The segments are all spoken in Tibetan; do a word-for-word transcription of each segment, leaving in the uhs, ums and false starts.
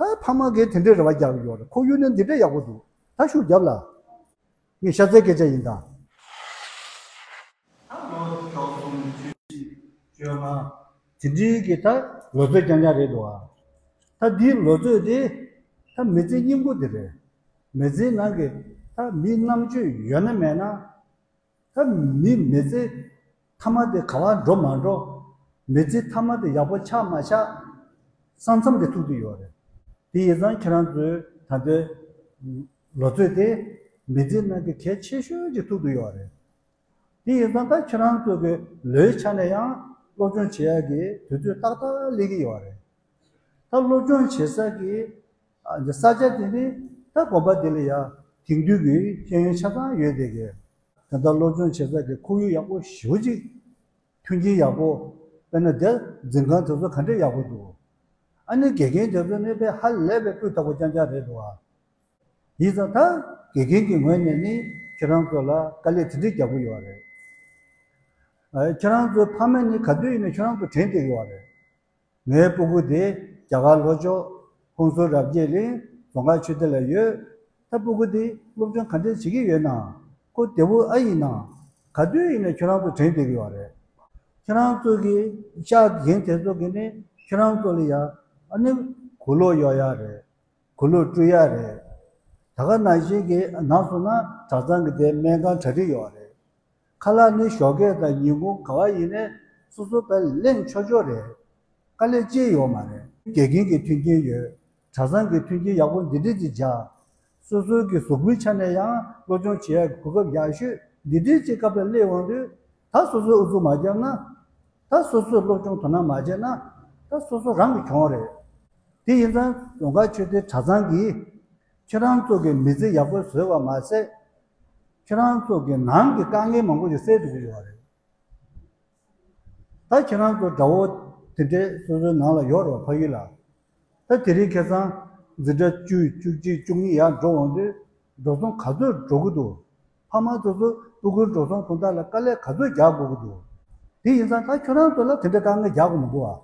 ད་ཕ་མ་གིས་དེ་འདྲའི་རེ་བ་རྒྱག་གི་ཡོད་རེད། ཁོར་ཡུག་ནི་འདི་འདྲ་ཡག་པོ་འདུག་ད་ཤུགས་རྒྱབ་ལ། ངས་ཤ་ཚའི་སྐད་ཆ་ཡིན་ད། ད་ལོ་བཅུ་གསུམ་བཅུ་བཞི་བཅོ་ལྔ་དེ་འདྲའི་གི་ད་ལོ་ཚོད་རྐྱང་རྐྱང་རེད་འདུག་ཨ། ད་འདིའི་ལོ་ཚོད་དེ་ད་མི་ཚེ་སྙིང་པོ་དེ་རེད། མི་ཚེའི་ནང་གི་ད་མིའི་རྣམ་དཔྱོད་ཡོད་ན་མེད་ན། ད་མི་མི་ཚེ་མཐའ་མ་དེ་ག་བར་འགྲོ་མ་འགྲོ། མི་ཚེ་མཐའ་མ་དེ་ཡག་པོ་ཆགས་མ་ཆགས། ས་མཚམས་དེ་ཐུག་དུ་ཡོད་རེད། དེ་ཡིན་ཙང་ཁྱེད་རང་ཚོའི་ད་ལྟའི་ལོ་ཚོད་དེ་མི་ཚེ་ནང་གི་གལ་ཆེ་ཤོས་ཅིག་ཐུག་དུ་ཡོད་རེད། དེ་ཡིན་ཙང་ད་ཁྱེད་རང་ཚོ་གི་ལོའི་ཆ་ནས་ཡང་སློབ་སྦྱོང་བྱེད་ཡག་གི་དུས་ཚོད་ཏག་ཏག་སླེབས་ཀྱི་ཡོད་རེད། ད་སློབ་སྦྱོང་བྱེད་ས་གི་ཨ་ས་ཆ་དེ་ནི་ད་དགོན་པ་དེ་ལ་ཡ་དེང་དུས་ཀྱི་ཤེས་ཡོན་ཆ་ཚང་ཡོད་བསྡད་གི། ད་ལྟ་སློབ་སྦྱོང་བྱེད་ས་གི་ཁོར་ཡུག་ཡག་པོ་ཞེ་པོ་ཅིག་མཐུན་རྐྱེན་ཡག་པོ། དཔེར་ན་དེ་འཛིན་ཁང་དེ་ཚོ་ག་འདྲ་ཡག་པོ་འདུག་ཨ་ནི་དགེ་རྒན་དེ་ཚོ་ནི་དཔེ་ཧ་ལས་པའི་སྤུས་དག་པོ་རྐྱང་རྐྱང་རེད་འདུག་ཨ། ཡིན་ཙང་ད་དགེ་རྒན་གྱི་ངོས་ནས་ནི་ཁྱེད་རང་ཚོ་ལ་དཀའ་ལས་དེ་འདྲ་རྒྱག་གི་ཡོད་རེད། ཨ། ཁྱེད་རང་ཚོའི་ཕ་མ་ནི་ག་དུས་ཡིན་ན་ཁྱེད་རང་ཚོ་དྲན་བསྡད་ཀྱི་ཡོད་རེད། ངའི་སྤུ་གུ་དེ་རྒྱ་གར་ལྷོ་ཕྱོགས་ཧུན་སུར་རབ་རྒྱས་གླིང་རྫོང་དཀར་ཆོས་སྡེ་ལ་ཡོད། ད་སྤུ་གུ་དེ་སློབ་སྦྱོང་ག་འདྲ་བྱེད་ཀྱི་ཡོད་ན། ཁོ་བདེ་པོ་ཨ་ཡིན་ན། ག་དུས་ཡིན་ན་ཁྱོད་རང་ཚོ་དྲན་བསྡད་ཀྱི་ཡོད་རེད། ཁྱོད་རང་ཚོ་གི་ཤག་རྒན་དེ་ཚོ་གི་ནི་ཁྱོད་རང་ཚོ་ལ་ཡ་ཨ་ནི་གོས་ལོག་གཡོག་ཡག་རེད། གོས་ལོག་བཀྲུ་ཡག་རེད། ད་ག་ནང་བཞིན་གྱི་ནང་སོང་ན་གྲྭ་ཚང་གི་དེ་སྨན་ཁང་གྲ་སྒྲིག་ཡོད་རེད། ཁ་ལག་ནི་ཞོགས་ཀས་དང་ཉིན་གུང་ག་བ་ཡིན་ནའི་སོ་སོ་དཔེ་ལེན་ཆོག་ཆོག་རེད། དཀའ་ལས་ཅི་ཡོད་མ་རེད། དགེ་རྒན་གྱི་མཐུན་རྐྱེན་ཡོད། གྲྭ་ཚང་གི་མཐུན་རྐྱེན་ཡག་པོ་འདི་འདྲ་ཅིག་བྱ། སོ་སོའི་གི་གཟུགས་པོའི་ཆ་ནས་ཡང་སློབ་སྦྱོང་བྱེད་ཡག་གི་གོ་སྐབས་ཡག་ཤོས་འདི་འདྲའི་ཅིག་སྐབས་ལ་སླེབས་འོང་དུས། ད་སོ་སོས་ཨུ་ཚུགས་མ་བརྒྱབ་ན། ད་སོ་སོས་སློབ་སྦྱོང་དོ་སྣང་མ་བྱས་ན། ད་སོ་སོ་རང་གི་གྱོང་རེད། དེ་ཡིན་ཙང་རྫོང་དཀར་ཆོས་སྡེ་གྲྭ་ཚང་གིས་ཁྱེད་རང་ཚོ་གི་མི་ཚེ་ཡག་པོ་བཟོས་པ་མ་ཟད། ཁྱེད་རང་ཚོ་གི་ནང་གི་དཀའ་ངལ་མང་པོ་ཞིག་སེལ་ཐུབ་ཀྱི་ཡོད་རེད། ད་ཁྱེད་རང་ཚོ་དགྲ་བོ་དེ་འདྲའི་སོ་སོའི་ནང་ལ་ཡོད་རེད་བ། ཕ་ཡུལ་ལ། ད་དེ་རིང་ཁ་སང་འཛིན་གྲྭ་བཅུ་བཅུ་གཅིག་བཅུ་གཉིས་ཡར་འགྲོ་འོང་དུས་འགྲོ་སོང་ག་ཚོད་འགྲོ་གི་འདུག་ཕ་མ་ཚོ་ཚོ་སྤུ་གུའི་འགྲོ་སོང་དོན་དག་ལ་དཀའ་ལས་ག་ཚོད་རྒྱག་དགོས་ཀྱི་འདུག་དེ་ཡིན་ཙང་ད་ཁྱོད་རང་ཚོ་ལ་དེ་འདྲ་དཀའ་ངལ་རྒྱག་དགོས་མི་འདུག་ཨ།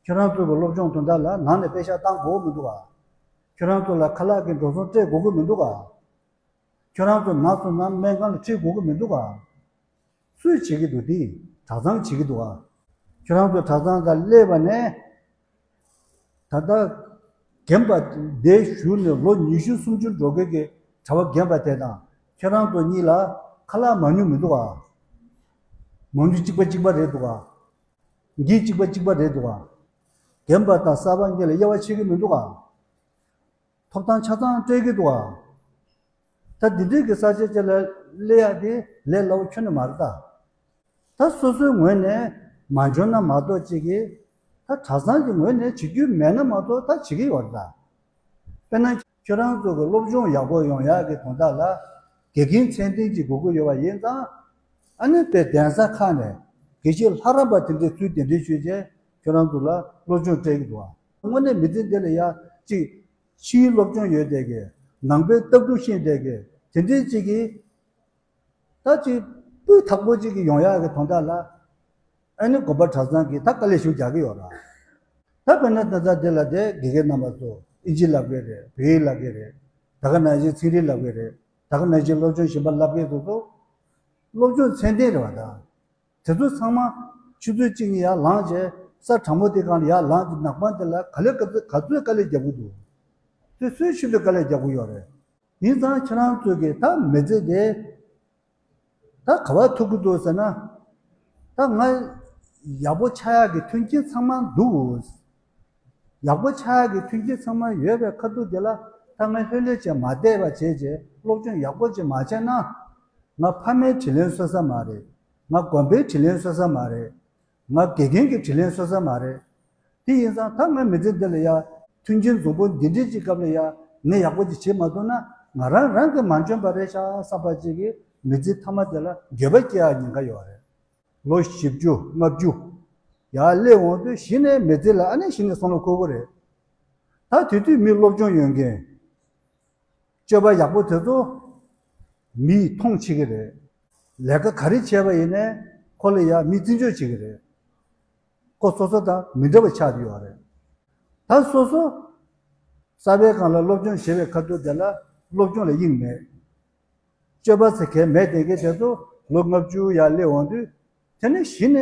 ཁྱོད་རང་ཚོ་གི་སློབ་སྦྱོང་དོན་དག་ལ་ནང་ནས་པེ་ཤག་བཏང་དགོས་མི་འདུག་ཨ། ཁྱོད་རང་ཚོ་ལ་ཁ་ལག་གི་འགྲོ་སོང་སྤྲད་དགོས་ཀྱི་མི་འདུག་ཨ། ཁྱོད་རང་ཚོ་ནང་སོང་ན་སྨན་ཁང་ལ་ཁྲིད་དགོས་ཀྱི་མི་འདུག་ག །སུས་བྱེད་ཀྱི་འདུག་དེ་གྲྭ་ཚང་བྱེད་ཀྱི་འདུག་ག །ཁྱོད་རང་ཚོ་གྲྭ་ཚང་དང་སླེབས་པ་ནས། ད་ལྟ་རྒན་པ་འདིར་བཞུགས་ནས་ལོ་ཉི་ཤུ་སུམ་ཅུ་འགྲོ་མཁན་གྱི་གྲྭ་པ་རྒན་པ་དེ་དང་ཁྱོད་རང་ཚོ་གཉིས་ལ་ཁ་ལག་མང་ཉུང་མི་འདུག་ག །མང་ཉུང་གཅིག་པ་གཅིག་པ་རེད་འདུག་ག །འགན་གཅིག་པ་གཅིག་པ་རེད་འདུག་ག །རྒན་པ་དང་གསར་པ་གཉིས་ལ་དབྱེ་བ་ཕྱེ་གི་མི་འདུག་ག །ཐོབ་ཐང་ཆ་ཚང་སྤྲད་ཀྱི་འདུག་ག །ད་འདི་འདྲའི་གི་ས་ཆ་ཅིག་ལ་སླེབས་ཡག་དེ་ལས་སླ་པོ་ཁྱོན་ནས་མ་རེད་ད། ད་སོ་སོའི་ངོས་ནས་མ་འཇོན་ན་མ་གཏོགས་ཅིག་གིས། ད་གྲྭ་ཚང་གི་ངོས་ནས་བྱེད་རྒྱུ་མེད་ན་མ་གཏོགས་ད་བྱེད་ཀྱི་ཡོད་རེད་ད། དཔེར་ན་ཁྱོད་རང་ཚོ་གི་སློབ་སྦྱོང་ཡག་པོ་ཡོང་ཡག་གི་དོན་དག་ལ་དགེ་རྒན་མཚན་ལྡན་ཅིག་དགོས་ཀྱི་ཡོད་པ་ཡིན་ཙང་། ཨ་ནི་དཔེ་གདན་ས་ཁག་ནས་དགེ་བཤེས་ལྷ་རམས་པ་དེ་འདྲའི་ཚུལ་དེ་འདྲའི་ཞུས་བྱས་ཁྱོད་རང་ཚོ་ལ་སློབ་སྦྱོང་སྤྲད་ཀྱི་འདུག་ཨ། དངོས་གནས་མི་ཚེ་འདི་ལ་ཡ་གཅིག་ཕྱིའི་སློབ་སྦྱོང་ཡོད་བསྡད་གི། ནང་པའི་ལྟ་གྲུབ་ཤེས་བསྡད་གི། དེ་འདྲའི་གཅིག་གིས། ད་ཅིག་སྤུས་དག་པོ་ཅིག་གི་ཡོང་ཡག་གི་དོན་དག་ལ། ཨ་ནི་དགོན་པ་གྲྭ་ཚང་གིས་ད་དཀའ་ལས་ཞིག་རྒྱག་གི་ཡོད་ར། ད་དཔེར་ན་ད་ལྟ་འདི་ལ་དེ་དགེ་རྒན་རྣམ་པ་ཚོ་ཨིན་ཇི་བསླབ་གི་རེད། བོད་ཡིག་བསླབ་གི་རེད། ད་ག་ནང་བཞིན་ཚན་རིག་བསླབ་གི་རེད། ད་ག་ནང་བཞིན་སློབ་སྦྱོང་གཞན་པ་བསླབ་མཁན་དེ་ཚོ་སློབ་སྦྱོང་ཚད་ལྡན་རེད་བ་ད། དེ་ཚོ་ཚང་མ་ཆུ་ཚོད་གཅིག་གཉིས་ཡར་ལངས་བྱས་ས་གྲང་མོ་དེ་སྒང་ལ་ཡར་ལངས་ཏེ་ནག་པང་དེ་ལ་ག་ལེ་ག་ཚོད་ག་ཚོད་དཀའ་ལས་རྒྱག་གི་འདུག་དེ་སུས་ཤིན་ཏུ་དཀའ་ལས་རྒྱག་གི་ཡོད་རེད། ཡིན་ཙང་ཁྱེད་རང་ཚོས་ཀྱི་ད་མི་ཚེ་དེ་ད་ག་པར་ཐུག་གི་འདུག་ཟེར་ན། ད་ང་ཡག་པོ་ཆགས་ཡག་གི་མཐུན་རྐྱེན་ཚང་མ་འདུག་ཡག་པོ་ཆགས་ཡག་གི་མཐུན་རྐྱེན་ཚང་མ་ཡོད་པའི་ཁ་ཐུག་དེ་ལ་ད་ངས་ལྷོད་ལྷོད་བྱས་མ་བསྡད་པ་བྱས་བྱས་སློབ་སྦྱོང་ཡག་པོ་ཅིག་མ་བྱས་ན། ང་ཕ་མའི་དྲིན་ལན་གསོ་ས་མ་རེད། ང་དགོན་པའི་དྲིན་ལན་གསོ་ས་མ་རེད། ང་དགེ་རྒན་གྱི་དྲིན་ལན་གསོ་ས་མ་རེད། དེ་ཡིན་ཙང་ད་ང་མི་ཚེ་འདི་ལ་ཡ་མཐུན་རྐྱེན་འཛོམས་པོ་འདི་འདྲའི་ཅིག་སྐབས་ལ་ཡ་ངས་ཡག་པོ་ཅིག་བྱེད་མ་ཐུབ་ན་ང་རང་རང་གི་མ་འཇོན་པ་རེད་ཤག་བསམ་པ་ཅིག་གིས་མི་ཚེ་མཐའ་མ་དེ་ལ་འགྱོད་པ་སྐྱེ་ཡག་ཉེན་ཁ་ཡོད་རེད། ལོ་བཞི་བཅུ་ལྔ་བཅུ་ཡར་སླེབས་འོང་དུས་གཞི་ནས་མི་ཚེ་ལ་ཨ་ནི་གཞི་ནས་བསམ་བློ་འཁོར་གི་རེད། ད་དེ་དུས་མི་སློབ་སྦྱོང་ཡོད་མཁན། སྤྱོད་པ་ཡག་པོ་དེ་ཚོ་མིས་མཐོང་བྱེད་ཀྱི་རེད། ལས་ཀ་ག་རེ་བྱས་པ་ཡིན་ནའི་ཁོ་ལ་ཡ་མིས་བརྩི་འཇོག་བྱེད་ཀྱི་རེད། ཁོ་སོ་སོ་དང་མི་འདྲ་བ་ཆགས་ཀྱི་ཡོད་རེད། ད་སོ་སོ་ གསར་པའི་སྒང་ལ་སློབ་སྦྱོང་བྱེད་པའི་ཁ་ཐུག་དེ་ལ་སློབ་སྦྱོང་ལ་དབྱིངས་མེད། སྤྱོད་པ་ཚེ་གལ་མེད་དེ་གའི་དེ་ཚོ་ལོ་ལྔ་བཅུ་ཡར་སླེབས་འོང་དུས། དེ་ནས་གཞི་ནས་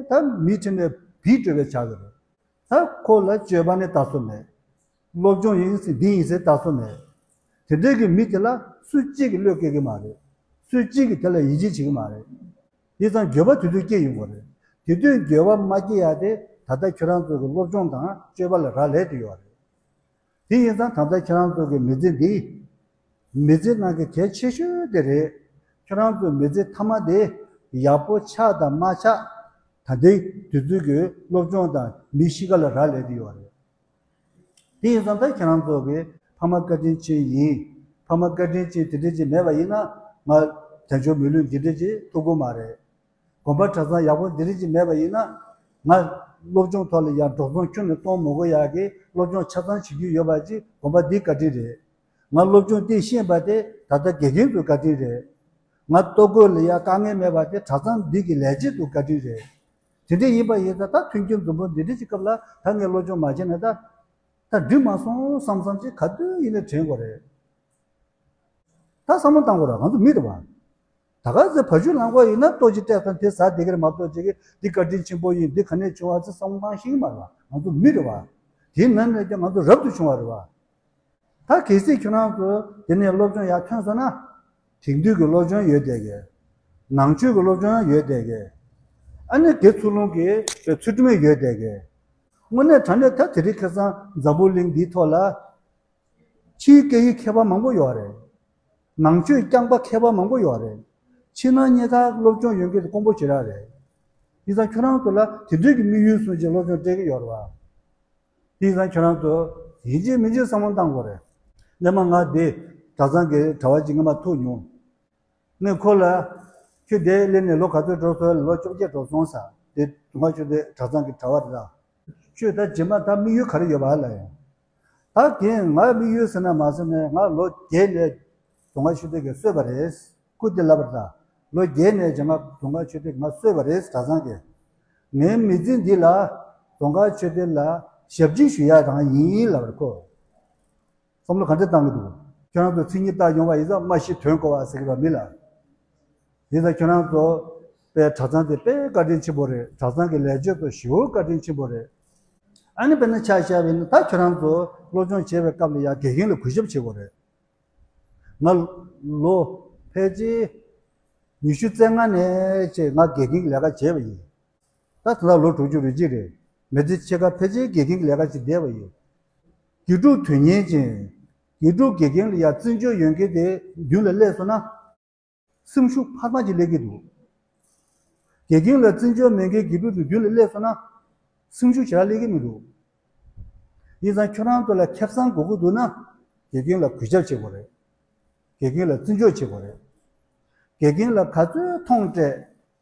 ད་མི་དེ་ནས་བིད་འགྲོ་བའི་ཆགས་ཀྱི་རེད། ད་ཁོ་ལ་སྤྱོད་པ་ནི་ལྟ་སྲོལ་མེད། སློབ་སྦྱོང་ཡིན་ཟེར་འདི་ཡིན་ཟེར་ལྟ་སྲོལ་མེད། དེ་འདྲའི་གི་མི་དེ་ལ་སུ་གཅིག་གིས་བློས་བཀལ་གི་མ་རེད། སུ་གཅིག་གིས་དེ་ལ་ཡིད་ཆེས་བྱེད་གི་མ་རེད། ཡིན་ཙང་འགྱོད་པ་དེ་དུས་སྐྱེ་ཡོང་གི་རེད། དེ་དུས་འགྱོད་པ་མ་སྐྱེ་ཡ་དེ་ད་ལྟ་ཁྱོད་རང་ཚོ་གི་སློབ་སྦྱོང་དང་སྤྱོད་པ་ལ་རག་ལས་དེ་ཡོད་རེད། དེ་ཡིན་ཙང་ད་ལྟ་ཁྱོད་རང་ཚོ་གི་མི་ཚེ་འདི། མི་ཚེ་ནང་གི་གལ་ཆེ་ཤོས་དེ་རེད། ཁྱོད་རང་ཚོ་མི་ཚེ་མཐའ་མ་དེ་ཡག་པོ་ཆགས་དང་མ་ཆགས། ད་ལྟའི་དུས་ཚོད་ཀྱི་སློབ་སྦྱོང་དང་མི་གཤིས་ཀ་ལ་རག་ལས་དེ་ཡོད་རེད། དེ་ཡིན་ཙང་ད་ཁྱེད་རང་ཚོ་གི་ཕ་མ་བཀའ་དྲིན་ཅན་ཡིན། ཕ་མ་བཀའ་དྲིན་ཅན་དེ་འདྲ་ཅིག་མེད་པ་ཡིན་ན་ང་དལ་འབྱོར་མི་ལུས་འདི་འདྲ་ཅིག་ཐོབ་ཀྱི་མ་རེད། དགོན་པ་གྲྭ་ཚང་ཡག་པོ་འདི་འདྲ་ཅིག་མེད་པ་ཡིན་ན་ང་སློབ་སྦྱོང་ཐོག་ལ་ཡང་འགྲོ་སོང་ཁྱོན་ནས་གཏོང་མི་དགོས་ཡག་གི་སློབ་སྦྱོང་ཆ་ཚང་བྱེད་རྒྱུ་ཡོད་པ་ཅིག་དགོན་པ་འདིའི་བཀའ་དྲིན་རེད། ང་སློབ་སྦྱོང་འདི་ཤེས་པ་དེ་ད་ལྟ་དགེ་རྒན་ཚོའི་བཀའ་དྲིན་རེད། ང་ལྟོ་གོས་ལ་ཡང་དཀའ་ངལ་མེད་པ་དེ་གྲྭ་ཚང་འདི་གི་ལས་བྱེད་ཚོའི་བཀའ་དྲིན་རེད། དེ་འདྲ་ཡིན་པ་ཡིན་ཙང་ད་མཐུན་རྐྱེན་འཛོམས་པོ་འདི་འདྲ་ཅིག་སྐབས་ལ་ད་ངས་སློབ་སྦྱོང་མ་བྱས་ན་ད་ད་འགྲིག་མ་སོང་བསམ་བསམ་ཅིག་ག་དུས་ཡིན་ནའི་དྲན་དགོས་རེད། ད་བསམ་བློ་བཏང་དགོས་རེད། ང་ཚོ་མི་རེད་བ། ད་ག་ཚོད་བ་ཕྱུགས་ལང་དགོས་ཡིན་ན་ལྟོ་ཅིག་སྤྲད་ཙང་དེ་ཟ་བསྡད་ཀྱི་རེད་མ་གཏོགས་ཅིག་གིས་འདི་བཀའ་དྲིན་ཆེན་པོ་ཡིན། འདི་ག་ནས་བྱུང་བ་ཚོ་བསམ་བློ་བཏང་ཤེས་ཀྱི་མ་རེད་བ། ང་ཚོ་མི་རེད་བ། དེའི་ནང་ནས་ཀྱང་ང་ཚོ་རབ་ཏུ་བྱུང་བ་རེད་བ། ད་གལ་སྲིད་ཁྱོད་རང་ཚོ་དེ་ནས་སློབ་སྦྱོང་ཡར་ཐོན་སོང་ན། དེང་དུས་ཀྱི་སློབ་སྦྱོང་ཡོད་བསྡད་གི། ནང་ཆོས་ཀྱི་སློབ་སྦྱོང་ཡང་ཡོད་བསྡད་གི། ཨ་ནི་དེ་ཚུར་ལོང་གི་ཚུལ་ཁྲིམས་ཡང་ཡོད་བསྡད་གི། དངོས་གནས་དྲང་གནས་ད་དེ་རིང་ཁ་སང་འཛམ་བུ་གླིང་འདིའི་ཐོག་ལ། ཕྱིའི་སྐད་ཡིག་མཁས་པ་མང་པོ་ཡོད་རེད། ནང་ཆོས་རྐྱང་པ་མཁས་པ་མང་པོ་ཡོད་རེད། ཕྱི་ནང་གཉིས་ཀ་སློབ་སྦྱོང་ཡོད་མཁན་དེ་དཀོན་པོ་ཞེ་དྲག་རེད། དེ་ཙང་ཁྱོད་རང་ཚོ་ལ་དེ་འདྲའི་གི་དམིགས་ཡུལ་བཟུང་བྱས་སློབ་སྦྱོང་སྤྲད་ཀྱི་ཡོད་རེད་བ། དེ་ཙང་ཁྱོད་རང་ཚོ་ཡིན་གཅིག་མིན་གཅིག་བསམ་བློ་བཏང་དགོས་རེད། སྔོན་མ་ང་དེ་གྲྭ་ཚང་གི་གྲྭ་བ་གཅིག་སྔོན་མ་ཐུག་མྱོང་། ངས་ཁོ་ལ། ཁྱོད་འདིར་སླེབས་ནས་ལོ་ག་ཚོད་འགྲོ་སོང་། ལོ་བཅོ་བརྒྱད་འགྲོ་སོང་ཟེར། དེ་རྫོང་ཁ་ཆོས་སྡེ་གྲྭ་ཚང་གི་གྲྭ་བ་རེད་ལ། ཁྱོད་ད་རྗེས་མ་ད་དམིགས་ཡུལ་ག་རེ་ཡོད་པ་ལབ་ཡོང་། ད་གིན་ང་དམིགས་ཡུལ་ཟེར་ན་མ་ཟེར་ནས་ང་ལོ་བརྒྱད་ནས་རྫོང་ཁ་ཆོས་སྡེ་གིས་གསོས་པ་རེད། སྐུ་དེ་ལབ་པ་རེད་ད། ལོ་བརྒྱད་ནས་རྗེས་མ་རྫོང་ཁ་ཆོས་སྡེ་གིས་ང་གསོས་པ་རེད་གྲྭ་ཚང་གིས། ངའི་མི་ཚེ་འདི་ལ་རྫོང་ཁ་ཆོས་སྡེ་ལ་ཞབས་ཕྱི་ཞུ་ཡག་རང་ཡིན་ལབ་པ་རེད་ཁོ། བསམ་བློ་ག་འདྲ་བཏང་གི་འདུག་ཁྱོད་རང་ཚོ་མཚན་ཉིད་བཏགས་མྱོང་བ་ཡིན་ཙང་སྨྲ་ཤེས་དོན་གོ་བ་ཟེར་གི་ར་མི་ལ། ཡིན་ཙང་ཁྱོད་རང་ཚོ་པའི་གྲྭ་ཚང་དེ་དཔེ་བཀའ་དྲིན་ཆེན་པོ་རེད། གྲྭ་ཚང་གི་ལས་བྱེད་ཚོ་ཞེ་པོ་བཀའ་དྲིན་ཆེན་པོ་རེད། ཨ་ནི་དཔེར་ན་ཆ་བཞག་པ་ཡིན་ན་ད་ཁྱོད་རང་ཚོ་སློབ་སྦྱོང་བྱེད་པའི་སྐབས་ལ་ཡང་དགེ་རྒན་ལ་གུས་ཞབས་བྱེད་དགོས་རེད། ང་ལོ་ཕལ་ཆེར་ཉི་ཤུ་རྩ་ལྔ་ནས་བྱས་ང་དགེ་རྒན་གྱི་ལས་ཀ་བྱས་པ་ཡིན། ད་ད་ལྟ་ལོ་དྲུག་ཅུ་རེ་གཅིག་རེད། མི་ཚེ་ཕྱེད་ཀ་ཕལ་ཆེར་དགེ་རྒན་གྱི་ལས་ཀ་བྱས་བསྡད་པ་ཡིན། དགེ་ཕྲུག་དོན་གཉེར་ཅན། དགེ་ཕྲུག་དགེ་རྒན་ལ་ཡང་བརྩི་འཇོག་ཡོད་མཁན་དེ་མདུན་ལ་སླེབས་སོང་ན། སེམས་ཤུགས་འཕར་མ་ཅིག་སླེབས་ཀྱི་འདུག་དགེ་རྒན་ལ་བརྩི་འཇོག་མེད་མཁན་དགེ་ཕྲུག་དེ་མདུན་ལ་སླེབས་སོང་ན། སེམས་ཤུགས་ཞེ་དྲག་སླེབས་ཀྱི་མི་འདུག་ཡིན་ཙང་ཁྱོད་རང་ཚོ་ལ་ཁེ་བཟང་དགོས་ཀྱི་འདུག་ན། དགེ་རྒན་ལ་གུས་ཞབས་བྱེད་དགོས་རེད། དགེ་རྒན་ལ་བརྩི་འཇོག་བྱེད་དགོས་རེད། དགེ་རྒན་ལ་ག་ཚོད་མཐོང་སྤྲད།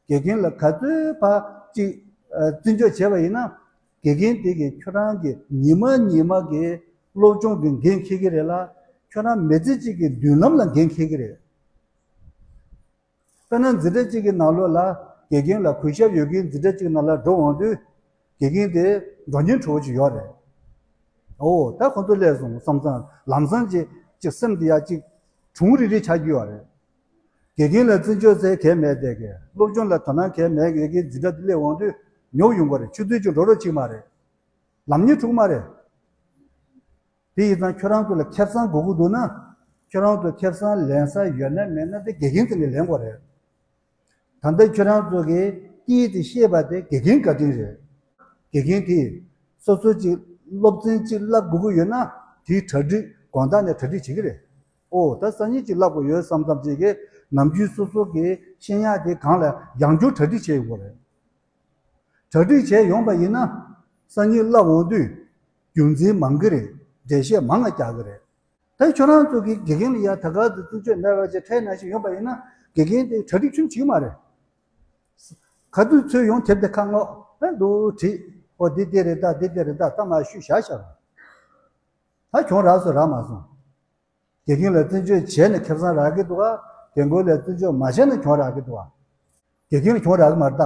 དགེ་རྒན་ལ་ག་ཚོད་ཕར་ཅིག་ཨ་བརྩི་འཇོག་བྱས་པ་ཡིན་ན། དགེ་རྒན་དེ་གིས་ཁྱོད་རང་གི་ཉི་མ་ཉི་མ་གི་སློབ་སྦྱོང་གི་འགན་འཁྱེར་གྱི་རེད་ལ། ཁྱོད་རང་མི་ཚེ་གཅིག་གི་མདུན་ལམ་ལ་འགན་འཁྱེར་གྱི་རེད། དཔེར་ན་འཛིན་གྲྭ་གཅིག་གི་ནང་ལོགས་ལ་དགེ་རྒན་ལ་གུས་ཞབས་ཡོད་མཁན་འཛིན་གྲྭ་གཅིག་ནང་ལ་འགྲོ་འོང་དུས། དགེ་རྒན་དེ་འགྲོ་ཉེན་ཁྲོ་བོ་ཅིག་ཡོད་རེད། ཨོ་ད་ཁོ་ཚོ་སླེབས་སོང་བསམ་ཙང་ལམ་སང་ཅིག་ཅིག་སེམས་དེ་ཡ་ཅིག་གྲུང་རིག་རིག་ཆགས་ཀྱི་ཡོད་རེད། དགེ་རྒན་ལ་བརྩི་འཇོག་ཟེར་གང་ཡང་མེད་བསྡད་གི། སློབ་སྦྱོང་ལ་དོ་སྣང་གང་ཡང་མེད་མཁན་གྱི་འཛིན་གྲྭ་དེ་སླེབས་འོང་དུས་ཉོབ་ཡོང་གི་རེད། ཆུ་ཚོད་ཅིག་འགྲོ་རོགས་བྱེད་ཀྱི་མ་རེད། ལམ་སྣེ་འཁྲུག་མ་རེད། དེ་ཡིན་ཙང་ཁྱོད་རང་ཚོ་ལ་ཁེ་བཟང་དགོས་ཀྱི་འདུག་ན། ཁྱོད་རང་ཚོ་ཁེ་བཟང་ལེན་ས་ཡོད་ན་མེད་ན་དེ་དགེ་རྒན་ཚོ་ནས་ལེན་དགོས་རེད། ད་ལྟ་ཁྱོད་རང་ཚོ་གིས་སྐད་ཡིག་དེ་ཤེས་པ་དེ་དགེ་རྒན་བཀའ་དྲིན་རེད། དགེ་རྒན་དེས་སོ་སོ་ཅིག་སློབ་ཚན་ཅིག་བསླབ་དགོས་ཀྱི་ཡོད་ན་དེའི་གྲ་སྒྲིག་དགོང་དག་ནས་གྲ་སྒྲིག་བྱེད་ཀྱི་རེད། ཨོ་ད་སང་ཉིན་ཅིག་བསླབ་དགོས་ཡོད་བསམ་བསམ་ཅིག་གིས་ནམ་རྒྱུན་སོ་སོ་གིས་ཤེས་ཡག་དེ་སྒང་ལ་ཡང་བསྐྱར་གྲ་སྒྲིག་བྱེད་དགོས་རེད། གྲ་སྒྲིག་བྱས་ཡོང་པ་ཡིན་ན། སང་ཉིན་བསླབ་འོང་དུས། རྒྱུ་མཚན་མང་གི་རེད། འགྲེལ་བཤད་མང་ང་རྒྱག་གི་རེད། ད་ཁྱོད་རང་ཚོ་གིས་དགེ་རྒན་ལ་ཡ་ད་ག་ཚོད་བརྩི་འཇོག་མེད་པ་ཅིག་ཁྲལ་ན་ཞིག་ཡོང་པ་ཡིན་ན་དགེ་རྒན་དེ་གྲ་སྒྲིག་ཁྱོན་བྱེད་ཀྱི་མ་རེད། ག་དུས་ཚོད་ཡོང་དེབ་དེ་ཁ་སྔོག་ཨེ་འདུག་བྲིས། ཨོ་འདི་འདི་རེད་ད་འདི་འདི་རེད་ད་ད་མ་ཞུས་བཞག་བཞག་ད་གྱོང་རག་སོང་རག་མ་སོང་། དགེ་རྒན་ལ་བརྩི་འཇོག་བྱས་ནས་ཁེ་བཟང་རག་གི་འདུག་ག་དགེ་རྒན་ལ་བརྩི་འཇོག་མ་བྱས་ན་གྱོང་རག་གི་འདུག་ག་དགེ་རྒན་ལ་གྱོང་རག་གི་མ་རེད་ད།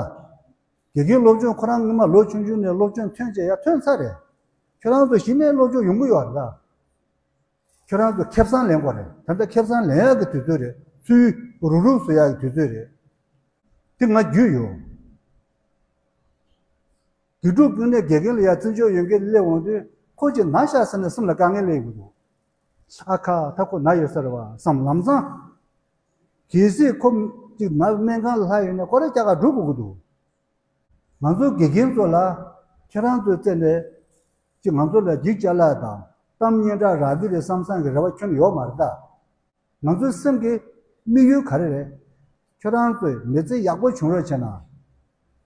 དགེ་རྒན་སློབ་སྦྱོང་ཁོ་རང་སྔོན་མ་ལོ་ཆུང་ཆུང་ནས་སློབ་སྦྱོང་ཐོན་བྱས་ཡ་ཐོན་ཚར་རེད། ཁྱོད་རང་ཚོ་གཞི་ནས་སློབ་སྦྱོང་ཡོང་གི་ཡོད་རེད་ད། ཁྱོད་རང་ཚོ་ཁེ་བཟང་ལེན་དགོས་རེད། ད་ལྟ་ཁེ་བཟང་ལེན་ཡག་གི་དུས་ཚོད་རེད། ཚུར་རུག་རུག་བཟོ་ཡག་གི་དུས་ཚོད་རེད། དེ་ང་རྒྱུས་ཡོད། དགེ་ཕྲུག་ཀུན་ནས་དགེ་རྒན་ལ་ཡ་བརྩི་འཇོག་ཡོད་མཁན་སླེབས་འོང་དུས་ཁོ་ཅིག་ན་ཤག་ཟེར་ནས་སེམས་ལ་དཀའ་ངལ་སླེབས་ཡོང་གི་འདུག་ཨ་ཁ་ད་ཁོ་ན་ཡོད་ས་རེད་བ་བསམ་ལམ་སང་། གལ་སྲིད་ཁོ་ཅིག་ན་སྨན་ཁང་ལ་ལྷག་ཡོད་ན་སྐོར་ར་རྒྱག་ག་འགྲོ་དགོས་ཀྱི་འདུག་ང་ཚོ་དགེ་རྒན་ཚོ་ལ་ཁྱེད་རང་ཚོའི་རྩེ་ནས་ཅིག་ང་ཚོ་ལ་འགྱིག་བཅག་ལག་དང་གཏམ་སྙན་གྲགས་རག་གི་རེད་བསམ་བསམ་གི་རེ་བ་ཁྱོན་ཡོད་མ་རེད་ད། ང་ཚོའི་སེམས་ཀྱི་དམིགས་ཡུལ་ག་རེ་རེད། ཁྱོད་རང་ཚོས་མི་ཚེ་ཡག་པོ་བྱུང་རོགས་བྱས་ན།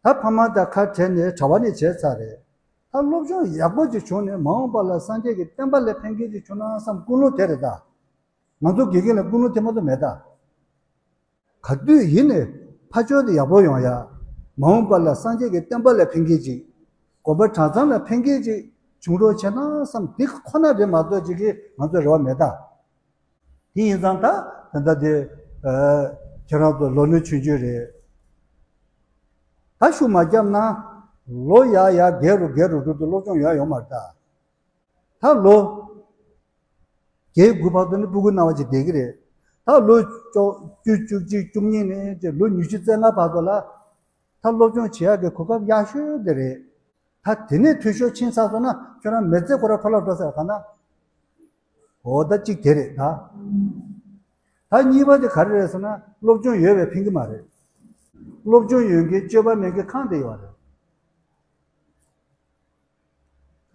ད་ཕ་མ་དང་ཁ་བྲལ་ནས་གྲྭ་པ་ནས་བྱས་ཚར་རེད། ད་སློབ་སྦྱོང་ཡག་པོ་ཅིག་བྱུང་ནས་མ་འོངས་པ་ལ་སངས་རྒྱས་ཀྱི་བསྟན་པ་ལ་ཕན་མཁན་ཅིག་བྱུང་ན་བསམ་ཀུན་སློང་དེ་རེད་ད། ང་ཚོ་དགེ་རྒན་ལ་ཀུན་སློང་དེ་མ་གཏོགས་མེད་ད། ག་དུས་ཡིན་ནས་ཕ་ཆོས་དེ་ཡག་པོ་ཡོང་ཡ། མ་འོངས་པ་ལ་སངས་རྒྱས་ཀྱི་བསྟན་པ་ལ་ཕན་མཁན་ཅིག་དགོན་པ་གྲྭ་ཚང་ལ་ཕན་མཁན་ཅིག་བྱུང་རོགས་བྱས་ན་བསམ་འདི་ཁོ་ན་རེད་མ་གཏོགས་ཅིག་གིས་ང་ཚོ་རེ་བ་མེད་ད། དེ་ཡིན་ཙང་ད་ད་ལྟ་དེ་ཨ་ཁྱེད་རང་ཚོ་ལོ་ལོན་ཆུང་ཆུང་རེད། ད་ཤུགས་མ་བརྒྱབ་ན་ལོ་ཡར་ཡར་རྒས་རུ་རྒས་རུ་འགྲོ་དུས་སློབ་སྦྱོང་ཡོང་ཡོང་མ་རེད་ད། ད་ལོ་བརྒྱད་དགུ་བར་དུ་ནི་སྤུ་གུ་སྣང་བ་ཅིག་བསྡད་ཀྱི་རེད། ད་ལོ་བཅུ་བཅུ་གཅིག་བཅུ་གཉིས་ནས་ལོ་ཉི་ཤུ་རྩ་ལྔ་བར་དུ་ལ་ད་སློབ་སྦྱོང་བྱེད་ཡག་གི་གོ་སྐབས་ཡག་ཤོས་དེ་རེད། ད་དེ་ནས་འཐུས་ཤོར་ཕྱིན་ཚར་སོང་ན་ཁྱོད་རང་མི་ཚེ་ཁོ་ར་འཕྲོ་བརླག་འགྲོ་ཟེར་ག་ན། འོ་ད་གཅིག་དེ་རེད་ད། ད་གཉིས་པ་དེ་ག་རེ་རེད་ཟེར་ན་སློབ་སྦྱོང་ཡོད་པས་ཕན་གྱི་མ་རེད། སློབ་སྦྱོང་ཡོད་མཁན་སྤྱོད་པ་མེད་མཁན་གང་དེ་ཡོད་རེད།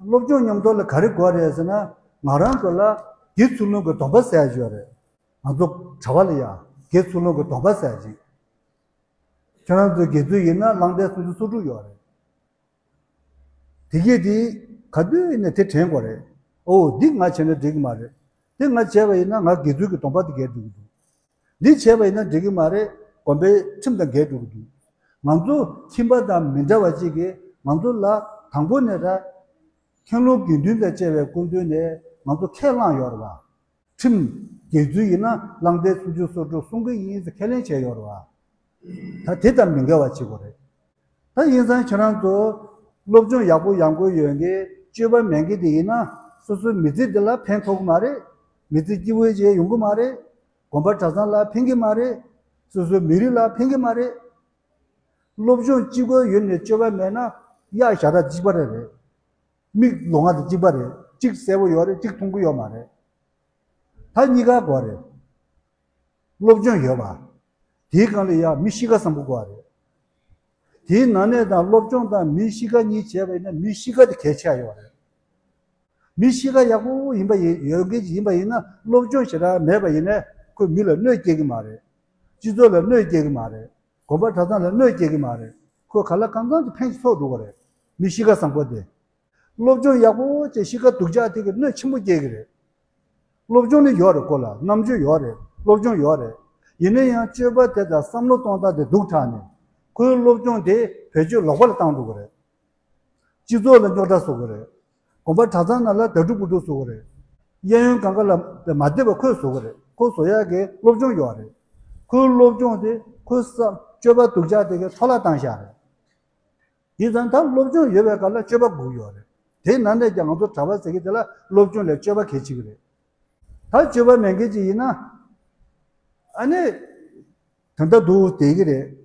སློབ་སྦྱོང་མཉམ་དུ་ལ་ག་རེ་དགོས་རེད་ཟེར་ན་ང་རང་ཚོ་ལ་དགེ་ཚུལ་སློང་གི་སྡོམ་པ་ཟེར་ཡ་ཡོད་རེད། ང་ཚོ་གྲྭ་པ་ལ་ཡ་དགེ་ཚུལ་སློང་གི་སྡོམ་པ་ཟེར་ཡ་ཅིག་ཁྱོད་རང་ཚོའི་དགེ་ཚུལ་ཡིན་ན་བླང་དོར་སུམ་ཅུ་སོ་དྲུག་ཡོད་རེད། དེ་གས་དེ་ག་དུས་ཡིན་ན་དེ་དྲན་དགོས་རེད། ཨོ་འདི་ང་བྱས་ན་འགྲིག་གི་མ་རེད། དེ་ང་བྱས་པ་ཡིན་ན་ང་དགེ་ཚུལ་གྱི་སྡོམ་པ་དེ་འགལ་འགྲོ་གི་འདུག་འདི་བྱས་པ་ཡིན་ན་འགྲིག་གི་མ་རེད། དགོན་པའི་ཁྲིམས་དང་འགལ་འགྲོ་གི་འདུག་ང་ཚོ་ཁྱིམ་པ་དང་མི་འདྲ་བ་གཅིག་གིས་ང་ཚོ་ལ་དང་པོ་ནས་ར་མཁན་སློབ་དགེ་འདུན་དང་བཅས་པའི་སྐུ་མདུན་ནས་ང་ཚོ་ཁས་བླངས་ཡོད་རེད་བ། ཁྲིམས་དགེ་ཚུལ་ཡིན་ན་བླང་དོར་སུམ་ཅུ་སོ་དྲུག་སྲུང་གི་ཡིན་ཟེར་ཁས་ལེན་བྱས་ཡོད་རེད་བ། ད་དེ་དང་མི་འགལ་བ་བྱེད་དགོས་རེད། ད་ཡིན་ཙང་ཁྱེད་རང་ཚོ་སློབ་སྦྱོང་ཡག་པོ་ཡང་དགོས་ཡོད་མཁན་སྤྱོད་པ་མེད་མཁན་དེ་ཡིན་ན་སོ་སོའི་མི་ཚེ་འདི་ལ་ཕན་ཐོགས་ཀྱི་མ་རེད། མི་ཚེ་སྐྱིད་པོ་བྱས་ཡོང་གི་མ་རེད། དགོན་པ་གྲྭ་ཚང་ལ་ཕན་གྱི་མ་རེད། སོ་སོའི་མི་རིགས་ལ་ཕན་གྱི་མ་རེད། སློབ་སྦྱོང་གཅིག་པོ་ཡོད་ནས་སྤྱོད་པ་མེད་ན་གཡག་ཞ་དང་གཅིག་པ་རེད་རེད། མིག་ལོང་བ་དང་གཅིག་པ་རེད། གཅིག་གསལ་པོ་ཡོད་རེད། གཅིག་མཐོང་གི་ཡོད་མ་རེད། ད་གཉིས་ཀ་དགོས་རེད། སློབ་སྦྱོང་ཡོད་པ། དེའི་སྒང་ལ་ཡང་མི་གཤིས་ཀ་བཟང་པོ་དགོས་པ་རེད། དེའི་ནང་ནས་དང་སློབ་སྦྱོང་དང་མི་གཤིས་ཀ་གཉིས་བྱས་པ་ཡིན་ན་མི་གཤིས་ཀ་དེ་གལ་ཆེ་བ་ཡོད་རེད། མི་གཤིས་ཀ་ཡག་པོ་ཡིན་པ་ཡིན་ཡོད་མཁན་ཅིག་ཡིན་པ་ཡིན་ན་སློབ་སྦྱོང་ཞེ་དྲག་མེད་པ་ཡིན་ན་ཁོས་མི་ལ་གནོད་སྐྱེལ་གྱི་མ་རེད། སྤྱི་ཚོགས་ལ་གནོད་སྐྱེལ་གྱི་མ་རེད། དགོན་པ་གྲྭ་ཚང་ལ་གནོད་སྐྱེལ་གྱི་མ་རེད། ཁོས་གང་ལ་གང་འཚམ་གྱི་ཕན་ཐོགས་འགྲོ་གི་རེད། མི་གཤིས་ཀ་བཟང་པོ་དེ། སློབ་སྦྱོང་ཡག་པོ་བྱས་གཤིས་ཀ་སྡུག་ཅག་དེ་གིས་གནོད་ཆེན་པོ་སྐྱེལ་གྱི་རེད། སློབ་སྦྱོང་ནི་ཡོད་རེད། ཁོ་ལ་རྣམ་དཔྱོད་ཡོད་རེད། སློབ་སྦྱོང་ཡོད་རེད། ཡིན་ན་ཡང་སྤྱོད་པ་དེ་དང་བསམ་བློ་གཏོང་སྟངས་དེ་སྡུག་དྲགས་ནས་ཁོའི་སློབ་སྦྱོང་དེ་བེད་སྤྱོད་ལོག་པ་ལ་བཏང་འགྲོ་གི་རེད། སྤྱི་ཚོགས་ལ་རྙོག་དྲ་བཟོ་གི་རེད། དགོན་པ་གྲྭ་ཚང་ནང་ལ་དགྲ་འདུལ་དགུ་འདུལ་བཟོ་གི་རེད། གཡས་གཡོན་གང་ག་ལ་མ་བདེ་བ་ཁོས་བཟོ་གི་རེད། ཁོ་བཟོ་ཡག་གི་སློབ་སྦྱོང་ཡོད་རེད། ཁོའི་སློབ་སྦྱོང་དེ་ཁོའི་བསམ་སྤྱོད་པ་སྡུག་ཅག་དེ་གིས་འཕྲོ་བརླག་བཏང་བཞག་རེད། དེ་ཙང་ད་སློབ་སྦྱོང་ཡོད་པའི་སྐབས་ལ་སྤྱོད་པ་དགོས་ཀྱི་ཡོད་རེད། དེ་ནང་ནས་ཀྱང་ང་ཚོ་གྲྭ་པ་ཟེར་མཁན་དེ་ལ་སློབ་སྦྱོང་ལས་སྤྱོད་པ་གལ་ཆེ་གི་རེད། ད་སྤྱོད་པ་མེད་མཁན་ཅིག་ཡིན་ན་ཨ་ནི་ད་ལྟ་འདུག་བསྡད་ཀྱི་རེད།